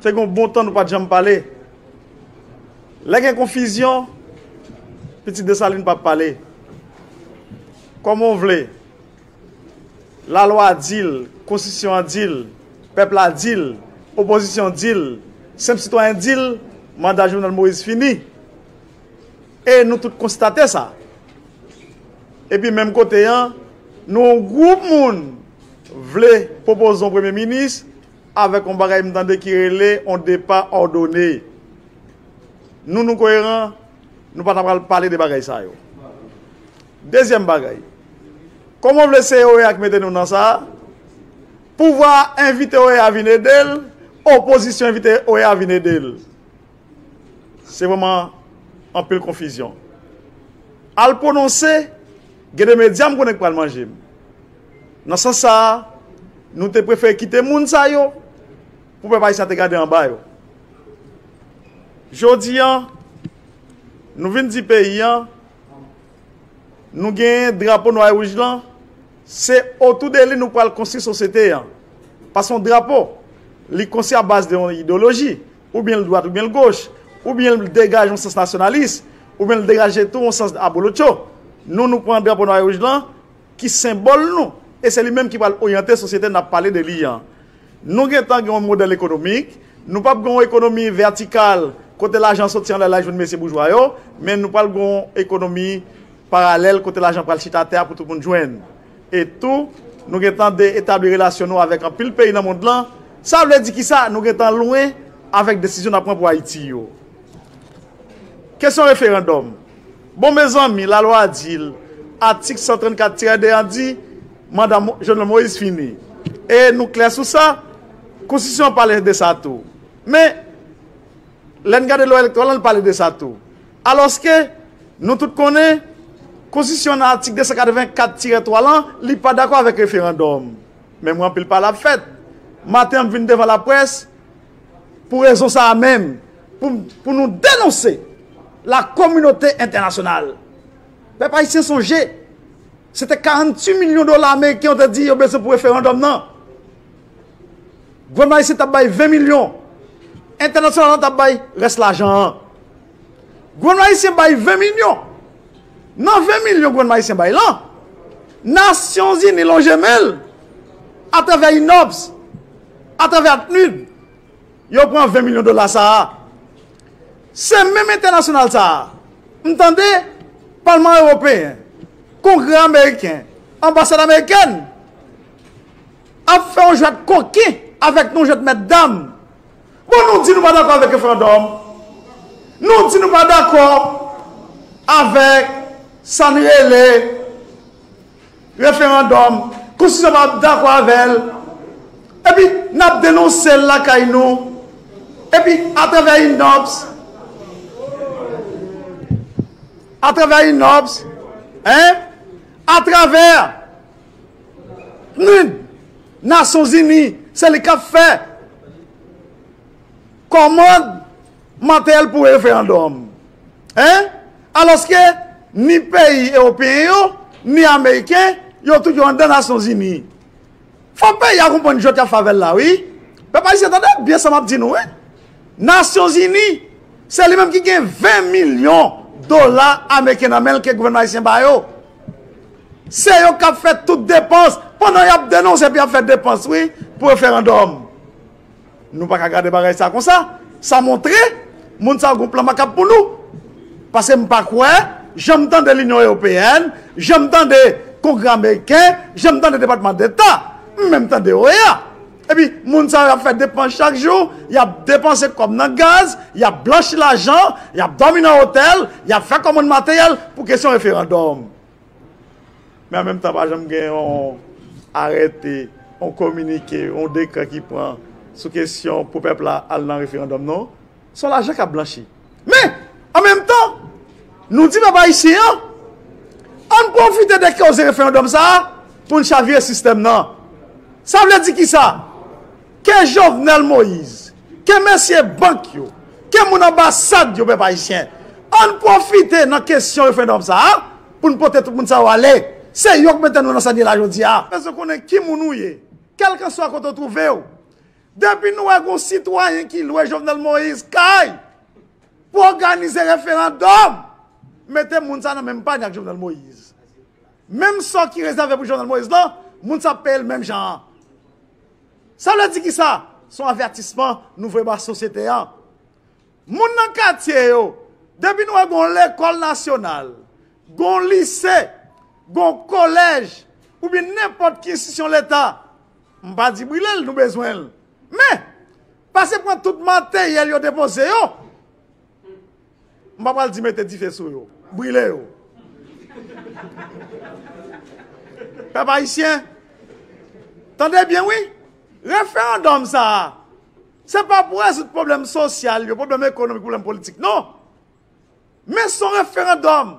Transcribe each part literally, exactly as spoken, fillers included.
Te gen yon bon tan nou pa t janm pale. Lè gen konfizyon, pitit Desalin p ap pale. Kòman w vle? Lalwa di l, konstitisyon an di l, pèp la di l, opozisyon di l, senp sitwayen di l, manda Jovenel Moïse fini. E nou tout konstate sa. Epi menm kote an, nou yon gwoup moun vle pwopoze yon premye minis avèk yon bagay m tande ki rele yon depa òdone. Nou, nou koeran, nou pa ta pral pale de bagay sa yo. Dezyèm bagay, kòman w vle se O E A ki mete nou nan sa a? Pouvwa a envite O E A vin ede l, opozisyon envite O E A vin ede l. Se vrèman anpil konfizyon. Al pwononse, gen de medya m konnen k pral manje m. Nan sans sa a, nou te prefere kite moun sa yo pou pèp ayisyen te gade anba yo. Jodi a, nou vin di peyi a, nou genyen drapo nwa e wouj lan, se otou de li nou pral konstwi sosyete an. Paske yon drapo, li konstwi a baz de yon ideyoloji, oubyen l dwat oubyen l goch, oubyen l degaje yon sans nasyonalis, oubyen l degaje tou yon sans abolotcho. Nou, nou pran drapo nwa e wouj lan, ki senbòl nou, e se li menm ki pral oryante sosyete n ap pale de li an. Nou gentan gen yon modèl ekonomik, nou p ap gen yon ekonomi vètikal kote lajan soti anlè la jwenn mesye boujwa yo, men nou pral gen yon ekonomi paralèl kote lajan pral chita atè a pou tout moun jwenn. E tou, nou gentan de etabli relasyon nou avèk anpil peyi nan mond lan. Sa vle di kisa? Nou gentan lwen avèk desizyon n ap pran pou Ayiti yo. Kesyon referandòm. Bon, mezanmi, lalwa di l, atik san trannkat tirè de an di, manda Mo- Jovenel Moïse fini. E nou klè sou sa, konstitisyon an pale de sa tou. Men, lè n gade lwa elektoral lan, l pale de sa tou. Alòske, nou tout konnen, konstitisyon nan atik de san katrevenkat tirè twa lan, li pa dakò avèk referandòm. Men mwen anpil pale ap fèt. Maten an, m vin devan laprès, pou rezon sa a menm, pou, pou nou denonse la kominote entènasyonal. Pèp ayisyen sonje, se te karanntuit milyon dola ameriken yo te di yo bezwen pou referandòm nan. Gouvènman ayisyen t ap bay ven milyon. Entènasyonal lan t ap bay rès lajan an. Gouvènman ayisyen bay ven milyon. Nan ven milyon gouvènman ayisyen bay lan, Nasyonzini lonje men l atravè INOPS, atravè ACNUD, yo pran ven milyon dola sa a. Se menm entènasyonal sa a, m tande Palman Ewopeyen, Kongrè Ameriken, Anbasad Amerikèn ap fè yon jwèt koken avèk nou, jwèt mètdam. Bon, nou di nou pa dakò avèk referandòm. Nou di nou pa dakò avèk sa n rele referandòm. Konstitisyon pa dakò avè l. Epi, n ap denonse l lakay nou. Epi, atravè INOPS, atravè INOPS, en, atravè PNUD, Nasyonzini, se li k ap fè kòmand materyèl pou referandòm. En? Alòske ni peyi ewopeyen yo, ni ameriken, yo tout yo anndan Nasyonzini. Fò peyi a konprann jwèt y ap fè avè l la, wi. Pèp ayisyen, tande byen sa m ap di nou, wi. Nasyonzini, se li menm ki gen ven milyon dola ameriken nan men l ke gouvènman ayisyen ba yo. Se yo k ap fè tout depans, pandan y ap denonse epi y ap fè depans, wi, pou referandòm. Nou pa ka gade bagay sa konsa. Sa montre moun sa yo gon plan makab pou nou. Paske m pa kwè, jan m tande Linyon Ewopeyèn, jan m tande Kongrè Ameriken, jan m tande Depatman Deta, m menm tande O E A. Epi, moun sa yo ap fè depans chak jou, y ap depanse kòb nan gaz, y ap blanchi lajan, y ap dòmi nan otèl, y ap fè kòmann materyèl pou kesyon referandòm. Men an menm tan, pa janm gen yon arete, yon kominike, yon dekrè ki pran sou kesyon pou pèp la al nan referandòm, non. Se yon lajan k ap blanchi. Men, an menm tan, nou di pèp ayisyen an, ann pwofite de koze referandòm sa a pou n chavire sistèm nan. Sa vle di kisa? Ke Jovenel Moïse, ke mesye bank yo, ke moun anbasad yo, pèp ayisyen, ann pwofite nan kesyon referandòm sa a pou n pote tout moun sa yo ale. Se yo k mete nou nan sa n ye la jodi a. Bezwen konnen ki moun ou ye. kèlkanswa kote w twouve w, depi nou wè gon sitwayen ki lwe Jovenel Moïse kay pou òganize referandòm, mete moun sa nan menm panye ak Jovenel Moïse. Menm sò ki rezève pou Jovenel Moïse lan, moun sa ap peye l menm jan an. Sa vle di ki sa? Se yon avètisman nou voye ba sosyete an. Moun nan katye yo, depi nou wè gon lekòl nasyonal, gon lise, gon kolèj, oubyen nenpòt ki enstitisyon leta, m pa di brile l, nou bezwen l. Men, pase pran tout materyèl yo depoze yo. M pa pral di mete dife sou yo, brile yo. Pèp ayisyen, tande byen wi, referandòm sa a, se pa pou rezoud pwoblèm sosyal yo, pwoblèm ekonomik, pwoblèm politik, non. Men se yon referandòm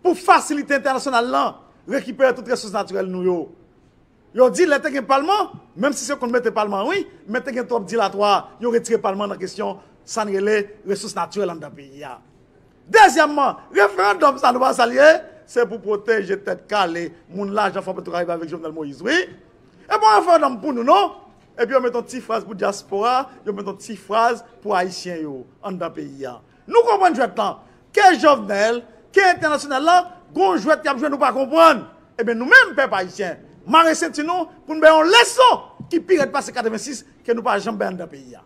pou fasilite entènasyonal lan rekipere tout resous natirèl nou yo. Yo di lè te gen palman, menm si se konn mete palman wi, men te gen twòp dilatwa, yo retire palman nan kesyon sa n rele resous natirèl anndan peyi a. Dezyèmman, referandòm sa nou pa sa l ye, se pou pwoteje tèt kale moun lajan Fò Petwokaribe avèk Jovenel Moïse wi. E pa yon referandòm pou nou non. Epi yo met yon ti fraz pou dyaspora, yo met yon ti fraz pou ayisyen yo anndan peyi a. Nou konprann jwèt lan. Ke Jovenel, ke entènasyonal lan, gon jwèt y ap jwe nou pa konprann. Ebyen nou menm pèp ayisyen, mare senti nou pou n bay yon leson ki pi rèd pase katrevensis ke nou pa janm bay anndan peyi a.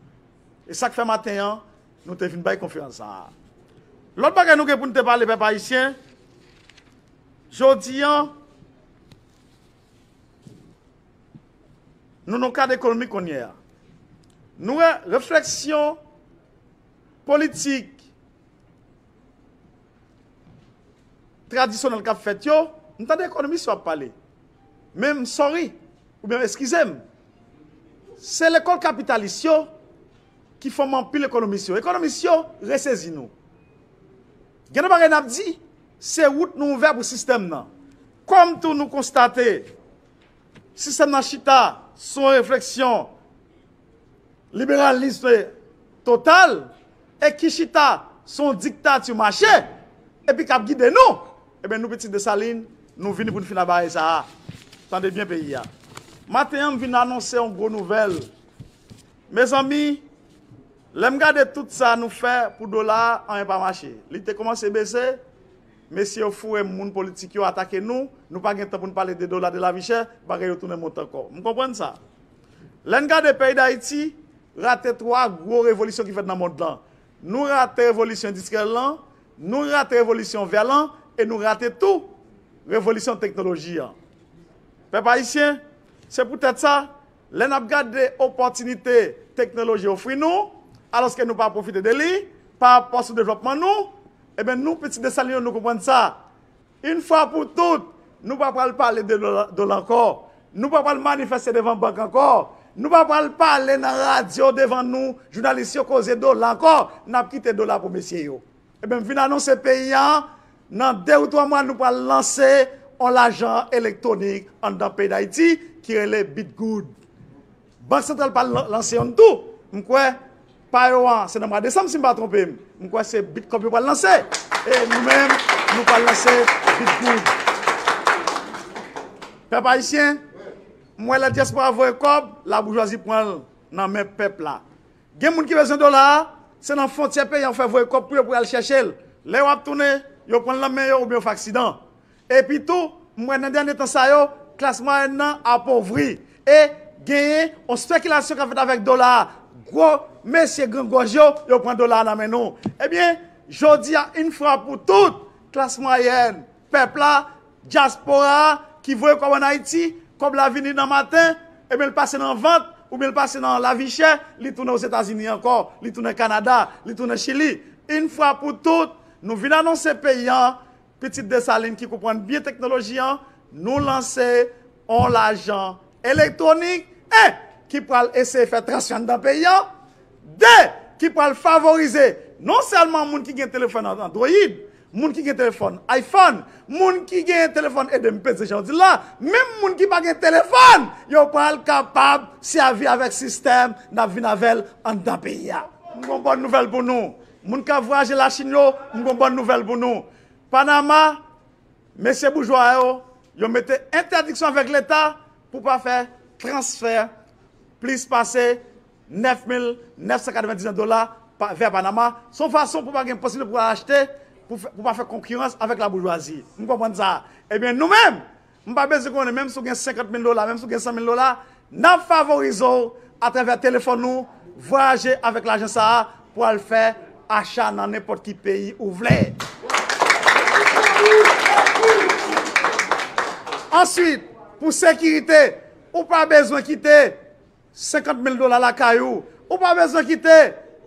E sa k fè maten an, nou te vin bay konferans sa a. Lòt bagay nou gen pou n te pale pèp ayisyen, jodi an, nou nan kad ekonomik kounye a. Nou wè refleksyon politik tradisyonèl k ap fèt yo, m tande ekonomis yo ap pale. Men m sorry, oubyen eskize m, se lekòl kapitalis yo ki fòme anpil ekonomis yo. Ekonomis yo resezi nou. Gen de bagay n ap di, se wout nou ouvè pou sistèm nan. Kòm tou nou konstate, sistèm nan chita sou yon refleksyon liberalis total e ki chita sou yon diktati mache epi k ap gide nou, ebyen nou pitit Desalin, nou vini pou n fin a bagay sa a. Tande byen peyi a. Maten an, m vin anonse yon gwo nouvèl. Mezanmi, lè m gade tout sa nou fè pou dola a, anyen pa mache. Li te kòmanse bese, mesye yo foure m, moun politik yo atake nou, nou pa gen tan pou n pale de dola, de lavi chè, bagay yo tounen monte ankò. M konprann sa. Lè n gade peyi Dayiti, rate twa gwo revolisyon ki fèt nan mond lan. Nou rate revolisyon endistriyèl lan, nou rate revolisyon vè lan, e nou rate tou revolisyon teknoloji an. Pèp ayisyen, se poutèt sa, lè n ap gade opòtinite teknoloji ofri nou, alòske nou pa pwofite de li, pa rapò sou devlòpman nou, ebyen nou, pitit Desalin yo, nou konprann sa. Yon fwa pou tout, nou pa pral pale de dola, dola ankò. Nou pa pral manifeste devan bank ankò. Nou pa pral pale nan radyo devan nou, jounalis yo koze dola ankò. N ap kite dola pou mesye yo. Ebyen, m vin anonse peyi a, nan de ou twa mwa, nou pral lanse yon lajan elektwonik anndan peyi Dayiti ki rele Bitgoud. Bank Santral pral lan-, lanse yonn tou. M kwè pa yo an, se nan mwa desanm si m pa twonpe m. M kwè se Bitcoin yo pral lanse. E nou menm, nou pral lanse Bitgoud. Pèp ayisyen, m wè lè dyaspora voye kòb, laboujwazi pran l nan men pèp la. Gen moun ki bezwen dola a, se nan fwontyè peyi an fè voye kòb pou yo pou y al chèche l. Lè yo ap tounen, yo pran l nan men yo oubyen yo fè aksidan. Epi tou, m wè nan dènye tan sa yo, klas mwayèn nan apovri e genyen yon spekilasyon k ap fèt avèk dola a. Gwo mesye grangòj yo, yo pran dola a nan men nou. Ebyen, jodi a, yon fwa pou tout, klas mwayèn, pèp la, dyaspora a, ki voye kòb ann Ayiti, kòb la vini nan maten, ebyen, l pase nan vant, oubyen l pase nan lavi chè, li tounen Ozetazini ankò, li tounen Kanada, li tounen Chili. Yon fwa pou tout, nou vin anonse peyi an, pitit Desalin ki konprann byen teknoloji an, nou lanse yon lajan elektwonik, en, ki pral eseye fè transfè anndan peyi an, de, ki pral favorize non sèlman moun ki gen telefòn Android, moun ki gen telefòn iPhone, moun ki gen telefòn, ede m peze jan yo di l la, menm moun ki pa gen telefòn, yo pral kapab sèvi avèk sistèm n ap vin avè l anndan peyi a. M gon bòn nouvèl pou nou. Moun k ap vwayaje Lachin yo, m gon bòn nouvèl pou nou. Panama, mesye boujwa yo, yo mete entèdiksyon avèk Leta pou pa fè transfè plis pase nèf mil nèf san katrevendiznèf dola pa, vè Panama. Se yon fason pou pa gen posiblite pou achte, pou, fè, pou pa fè konkirans avèk laboujwazi. M konprann sa. Ebyen, nou menm, m pa bezwen konnen, menm si w gen senkant mil dola, menm si w gen san mil dola, n ap favorize w atravè telefòn nou, vwayaje avèk lajan sa a pou al fè acha nan nenpòt ki peyi ou vle. Answit, pou sekirite, ou pa bezwen kite senkant mil dola lakay ou, ou pa bezwen kite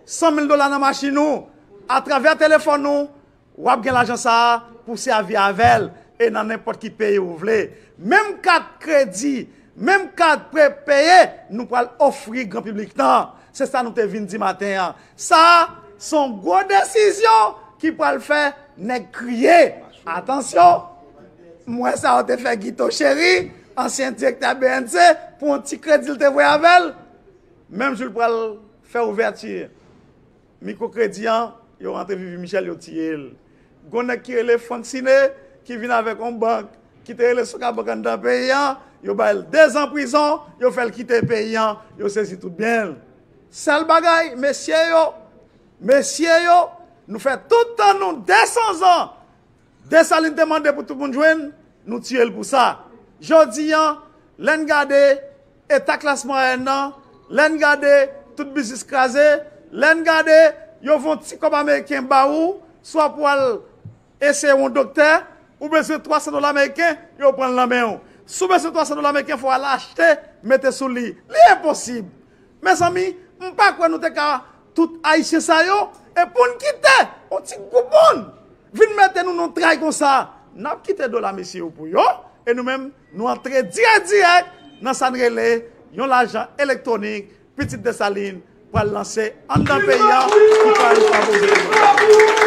san mil dola nan machin ou. Atravè telefòn ou, w ap gen lajan sa a pou sèvi avè l e nan nenpòt ki peyi ou vle. Menm kat kredi, menm kat prepeye, nou pral ofri gran piblik lan. Se sa nou te vin di maten an. Sa a, se yon gwo desizyon ki pral fè nèg kriye. Atansyon! M wè sa yo te fè Guito Chéry, ansyen direktè B N C, pou yon ti kredi l te voye avè l. Menm jou l pral fè ouvèti mikwokredi an, yo rantre Vivi Michel, yo tiye l. Gon nèg ki rele Frank Siné, ki vin avèk yon bank, ki te rele Sokabank anndan peyi an, yo ba l dezan prizon, yo fè l kite peyi an, yo sezi tout byen l. Sèl bagay, mesye yo, mesye yo, nou fè tout tan nou de san zan Desalin te mande pou tout moun jwenn, nou tiye l pou sa. Jodi an, lè n gade eta klas mwayèn nan, lè n gade tout biznis kraze, lè n gade yo voye yon ti kòb ameriken ba ou, swa pou al eseye yon doktè, ou bezwen twa san dola ameriken, yo pran l nan men w. Si w bezwen twa san dola ameriken, fò w al achte, mete sou li. Li enposib. Mezanmi, m pa kwè nou te ka tout Ayisyen sa yo, e pou n kite yon ti gwoup moun vin mete nou nan yon tray konsa, n ap kite dola mesye yo pou yo, e nou menm, nou antre dirèk dirèk nan sa n rele yon lajan elektwonik, Pitit Desalin pral lanse anndan peyi a, ki pral favorize ekonomi.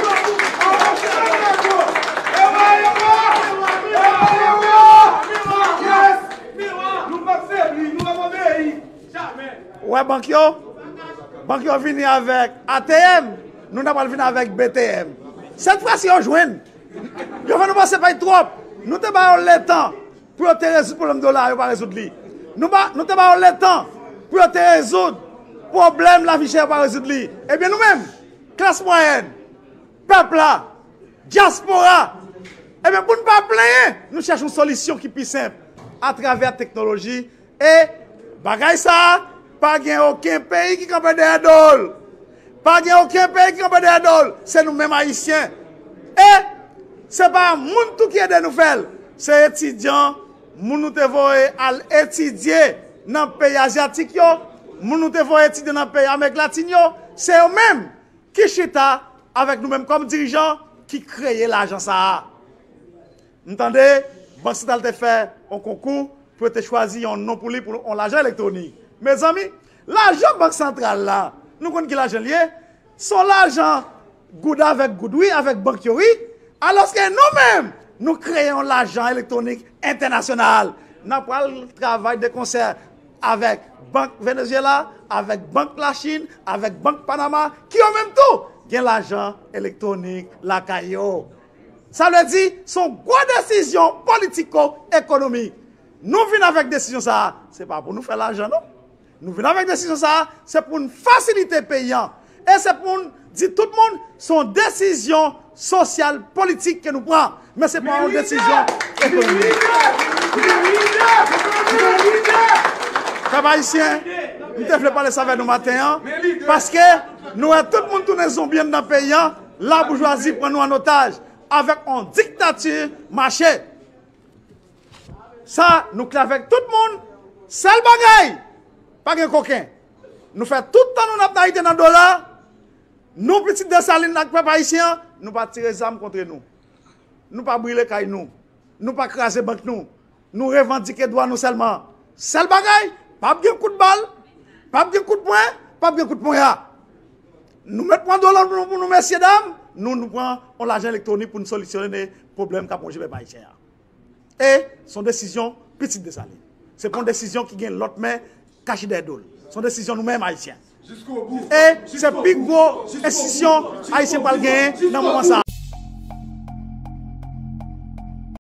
Ou wè bank yo? Bank yo vini avèk A T M, nou ta pral vini avèk B T M. Sèt fwa si yo jwenn. Yo fè nou pase pay twòp. Nou te ba yo letan pou yo te rezoud pwoblèm dola a, yo pa rezoud li. Nou ba, nou te ba yo letan pou yo te rezoud pwoblèm lavi chè, yo pa rezoud li. Ebyen nou menm, klas mwayèn, pèp la, dyaspora, ebyen pou n pa plenyen, nou chèche yon solisyon ki pi senp atravè teknoloji. E bagay sa a, pa gen okenn peyi ki kanpe dèyè do l. Pa gen okenn peyi ki kanpe dèyè do l. Se nou menm Ayisyen. E se pa moun tou ki ede nou fè l. Se etidyan, moun nou te voye al etidye nan peyi azyatik yo, moun nou te voye etidye nan peyi Amerik Latin yo, se yo menm ki chita avèk nou menm kòm dirijan ki kreye lajan sa a. M tande Bank Santral te fè yon konkou pou yo te chwazi yon non pou li pou yon lajan elektwonik. Mezanmi, lajan Bank Santral la, nou konn ki lajan l ye? Se yon lajan goud avèk goud, wi, avèk bank yo, wi. Alòske nou menm, nou kreye yon lajan elektwonik entènasyonal. N ap pral travay de konsè avèk Bank Venezyela, avèk Bank Lachin, avèk Bank Panama, ki yo menm tou gen lajan elektwonik lakay yo. Sa vle di, se yon gwo desizyon politiko-ekonomik. Nou vin avèk desizyon sa a, se pa pou nou fè lajan, non. Nou vin avèk desizyon sa a, se pou n fasilite peyi a. E se pou n di tout moun, se yon desizyon sosyal, politik ke nou pran. Men se pa yon desizyon ekonomik. Pèp ayisyen, m te vle pale sa avè nou maten an, paske nou wè tout moun tounen zonbi anndan peyi a, laboujwazi pran nou an otaj avèk yon diktati mache. Sa, nou klè avèk tout moun. Sèl bagay, pa gen koken. Nou fè tout tan nou n ap nayite nan dola. Nou, pitit Desalin ak pèp ayisyen an, nou pa tire zam kont nou. Nou pa brile kay nou. Nou pa kraze bank nou. Nou revandike dwa nou sèlman. Sèl bagay, p ap gen kout bal, p ap gen kout pwen, p ap gen kout ponya. Nou mèt pran dola nou pou nou, mesye dam, nou, nou pran yon lajan elektwonik pou n solisyone pwoblèm k ap wonje pèp ayisyen an. E se yon desizyon pitit Desalin. Se pa yon desizyon ki gen lòt men kache dèyè do l. Se yon desizyon nou menm ayisyen. E se pi gwo enstitisyon ayisyen pral genyen nan moman sa a.